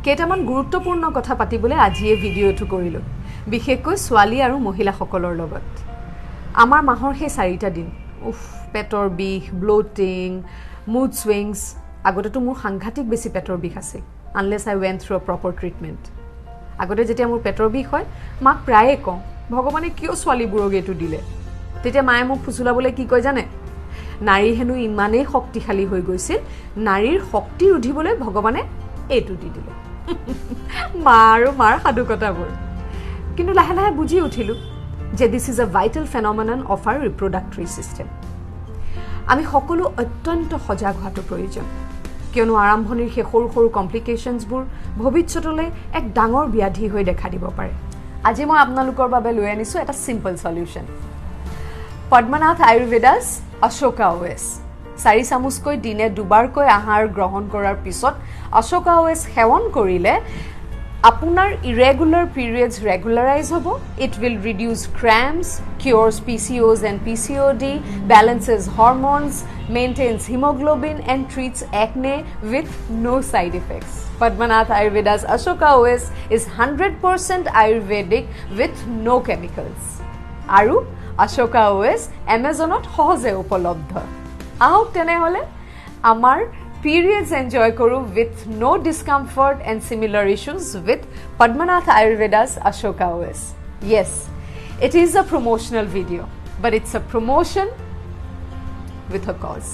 কেইটামান গুৰুত্বপূৰ্ণ কথা পাতিবলৈ আজি এই ভিডিঅ'টো কৰিলোঁ, বিশেষকৈ ছোৱালী আৰু মহিলাসকলৰ লগত। আমাৰ মাহৰ সেই 4টা দিন, উফ, পেটৰ বিষ, ব্ল'টিং, মুড চুইংছ। আগতেতো মোৰ সাংঘাতিক বেছি পেটৰ বিষ আছিল, unless I went through a proper treatment. আগতে যেতিয়া মোৰ পেটৰ বিষ হয়, মাক প্ৰায়ে কওঁ, ভগৱানে কিয় ছোৱালীবোৰক এইটো দিলে? তেতিয়া মায়ে মোক ফুচুলাবলৈ কি কয় জানে? নাৰী হেনো ইমানেই শক্তিশালী হৈ গৈছিল, নাৰীৰ শক্তি ৰুধিবলৈ ভগৱানে এইটো দি দিলে। মা আৰু মাৰ সাধুকথাবোৰ। কিন্তু লাহে লাহে বুজি উঠিলোঁ যে this is a vital phenomenon of our reproductory system. আমি সকলো অত্যন্ত সজাগ হোৱাটো প্ৰয়োজন, কিয়নো আৰম্ভণিৰ সেই সৰু সৰু কমপ্লিকেশ্যনছবোৰ ভৱিষ্যতলৈ এক ডাঙৰ ব্যাধি হৈ দেখা দিব পাৰে। আজি মই আপোনালোকৰ বাবে লৈ আনিছোঁ এটা চিম্পল চলিউশ্যন, পদ্মনাথ আয়ুৰ্বেদাছ অশোকা অ'এছ। 4 চামুচকৈ দিনে দুবাৰকৈ আহাৰ গ্ৰহণ কৰাৰ পিছত অশোকা অ'এছ সেৱন কৰিলে আপোনাৰ ইৰেগুলাৰ পিৰিয়ডছ ৰেগুলাৰাইজ হ'ব। It will reduce cramps, cures PCOS and PCOD, balances hormones, maintains hemoglobin and treats acne with no side effects. Padmanath Ayurveda's Ashoka OS is 100% Ayurvedic with no chemicals. আৰু Ashoka OS এমেজনত সহজে উপলব্ধ। আহক তেনেহ'লে আমাৰ periods enjoy কৰোঁ with no discomfort and similar issues with Padmanath Ayurveda's Ashoka OS. Yes, it is a promotional video, but it's a promotion with a cause.